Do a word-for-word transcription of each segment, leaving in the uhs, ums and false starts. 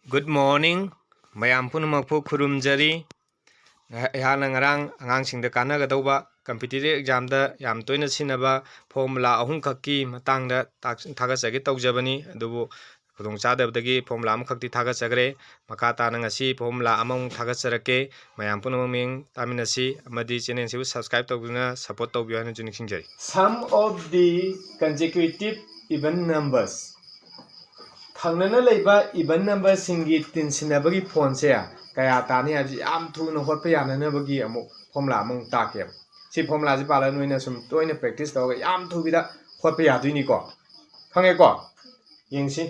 Good morning, ꯃꯌꯥꯝ ꯄꯨꯝꯅꯃꯛꯄꯨ ꯈꯨꯔꯨꯝꯖꯔꯤ꯫ ꯑꯩꯍꯥꯛꯅ ꯉꯔꯥꯡ ꯑꯉꯥꯡꯁꯤꯡꯗ ꯀꯥꯟꯅꯒꯗꯧꯕ competitive examꯗ ꯌꯥꯝ ꯇꯣꯏꯅ ꯁꯤꯖꯤꯟꯅꯕ formula ꯑꯍꯨꯝꯈꯛꯀꯤ ꯃꯇꯥꯡꯗ ꯇꯥꯛ-, ꯊꯥꯒꯠꯆꯒꯦ ꯇꯧꯖꯕꯅꯤ꯫ ꯑꯗꯨꯕꯨ ꯈꯨꯗꯣꯡꯆꯥꯗꯕꯗꯒꯤ formula ꯑꯃꯈꯛꯇꯤ ꯊꯥꯒꯠꯆꯈ꯭ꯔꯦ꯫ ꯃꯈꯥ ꯇꯥꯅ ꯉꯁꯤ formula ꯑꯃꯃꯨꯛ ꯊꯥꯒꯠꯆꯔꯛꯀꯦ꯫ ꯃꯌꯥꯝ ꯄꯨꯝꯅꯃꯛ ꯃꯤꯠꯌꯦꯡ ꯇꯥꯃꯤꯟꯅꯁꯤ ꯑꯃꯗꯤ channelꯁꯤꯕꯨ subscribe ꯇꯧꯗꯨꯅ support ꯇꯧꯕꯤꯌꯨ ꯍꯥꯏꯅꯁꯨ ꯅꯤꯡꯁꯤꯡꯖꯔꯤ꯫ Sum of the consecutive even numbers꯫ ꯊꯪꯅꯅ ꯂꯩꯕ even numberꯁꯤꯡꯒꯤ ꯇꯤꯟꯁꯤꯟꯅꯕꯒꯤ ꯐꯣꯟꯁꯦ ꯀꯌꯥ ꯇꯥꯅꯤ ꯍꯥꯏꯕꯁꯤ ꯌꯥꯝ ꯊꯨꯅ ꯍꯣꯠꯄ ꯌꯥꯅꯅꯕꯒꯤ ꯑꯃꯨꯛ formula ꯑꯃꯨꯛ ꯇꯥꯛꯀꯦꯕ꯫ ꯁꯤ formulaꯁꯤ ꯄꯥꯜꯂꯒ ꯅꯣꯏꯅ ꯁꯨꯝ ꯇꯣꯏꯅ practice ꯇꯧꯔꯒ ꯌꯥꯝ ꯊꯨꯕꯤꯗ ꯍꯣꯠꯄ ꯌꯥꯗꯣꯏꯅꯤꯀꯣ꯫ ꯈꯪꯉꯦꯀꯣ? ꯌꯦꯡꯁꯤ꯫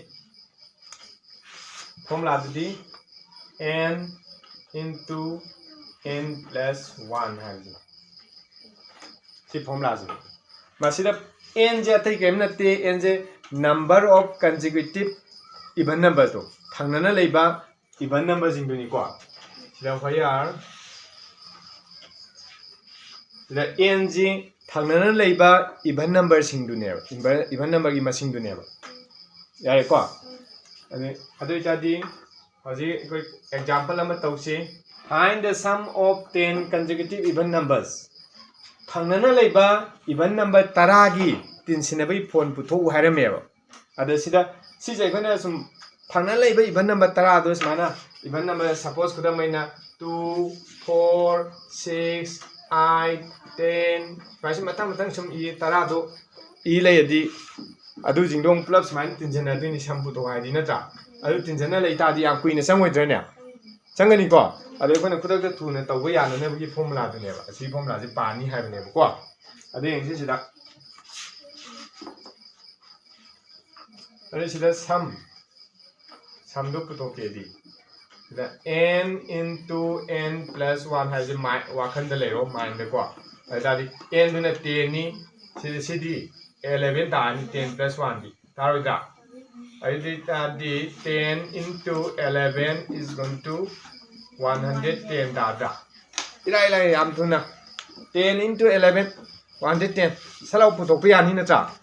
Formulaꯗꯨꯗꯤ n into n plus one ꯍꯥꯏꯕꯁꯤꯅꯤ꯫ ꯁꯤ formulaꯁꯤꯅꯤ꯫ ꯃꯁꯤꯗ nꯁꯦ ꯑꯇꯩ ꯀꯔꯤꯝ ꯅꯠꯇꯦ, nꯁꯦ number of consecutive even numberꯗꯣ, ꯊꯪꯅꯅ ꯂꯩꯕ even numberꯁꯤꯡꯗꯨꯅꯤꯀꯣ꯫ ꯁꯤꯗ where ꯁꯤꯗ nꯁꯤ ꯊꯪꯅꯅ ꯂꯩꯕ even numberꯁꯤꯡꯗꯨꯅꯦꯕ, even numberꯒꯤ ꯃꯁꯤꯡꯗꯨꯅꯦꯕ꯫ ꯌꯥꯔꯦꯀꯣ? ꯑꯗꯨ, ꯑꯗꯨ ꯑꯣꯏꯇꯥꯔꯗꯤ ꯍꯧꯖꯤꯛ ꯑꯩꯈꯣꯏ example ꯑꯃ ꯇꯧꯁꯤ꯫ Find the sum of ten consecutive even numbers꯫ ꯊꯪꯅꯅ ꯂꯩꯕ even number ꯇꯔꯥꯒꯤ ꯇꯤꯟꯁꯤꯟꯅꯕꯒꯤ ꯐꯣꯟ ꯄꯨꯊꯣꯛꯎ ꯍꯥꯏꯔꯝꯃꯦꯕ꯫ ꯑꯗ ꯁꯤꯗ ꯁꯤꯁꯦ ꯑꯩꯈꯣꯏꯅ ꯁꯨꯝ ꯊꯪꯅꯅ ꯂꯩꯕ even number ꯇꯔꯥꯗꯣ ꯁꯨꯃꯥꯏꯅ, even number, suppose, ꯈꯨꯗꯝ ꯑꯣꯏꯅ two, four, six, eight, ten, ꯁꯨꯃꯥꯏꯅ ꯁꯨꯝ ꯃꯊꯪ ꯃꯊꯪ ꯁꯨꯝ ꯏ, ꯇꯔꯥꯗꯣ ꯏ ꯂꯩꯔꯗꯤ ꯑꯗꯨꯁꯤꯡꯗꯣ ꯑꯃꯨꯛ ꯄꯨꯂꯞ ꯁꯨꯃꯥꯏꯅ ꯇꯤꯟꯁꯤꯟꯅꯗꯣꯏꯅꯤ, sum ꯄꯨꯊꯣꯛ ꯍꯥꯏꯗꯤ, ꯅꯠꯇ꯭ꯔꯥ? ꯑꯗꯨ ꯇꯤꯟꯁꯤꯟꯅ ꯂꯩ ꯇꯥꯔꯗꯤ ꯌꯥꯝ ꯀꯨꯏꯅ ꯆꯪꯉꯣꯏꯗ꯭ꯔꯅꯦ? ꯆꯪꯒꯅꯤꯀꯣ? ꯑꯗꯣ ꯑꯩꯈꯣꯏꯅ ꯈꯨꯗꯛꯇ ꯊꯨꯅ ꯇꯧꯕ ꯌꯥꯅꯅꯕꯒꯤ formulaꯗꯨꯅꯦꯕ, ꯑꯁꯤ formulaꯁꯦ ꯄꯥꯅꯤ ꯍꯥꯏꯕꯅꯦꯕꯀꯣ꯫ ꯑꯗꯨ ꯌꯦꯡꯁꯤ ꯁꯤꯗ꯫ ꯑꯗꯨ ꯁꯤꯗ sum, sumꯗꯣ ꯄꯨꯊꯣꯛꯀꯦꯗꯤ, ꯁꯤꯗ n into n plus one ꯍꯥꯏꯁꯦ ꯃꯥꯏ-, ꯋꯥꯈꯟꯗ ꯂꯩꯔꯣ, mindꯗꯀꯣ꯫ ꯑꯗꯨ ꯇꯥꯔꯗꯤ nꯗꯨꯅ tenꯅꯤ, ꯁꯤꯗꯤ, ꯁꯤꯗꯤ eleven ꯇꯥꯔꯅꯤ, ten plus oneꯗꯤ꯫ ꯇꯥꯔꯣꯏꯗ꯭ꯔꯥ? ꯑꯗꯨꯗꯤ ꯇꯥꯔꯗꯤ ten into eleven is equal to one hundred ten ꯇꯥꯗ꯭ꯔꯥ? ꯏꯔꯥꯏ ꯂꯥꯏ, ꯌꯥꯝ ꯊꯨꯅ꯫ Ten into eleven, one hundred ten꯫ ꯁꯠ ꯂꯥꯎ ꯄꯨꯊꯣꯛꯄ ꯌꯥꯅꯤ ꯅꯠꯇ꯭ꯔꯥ?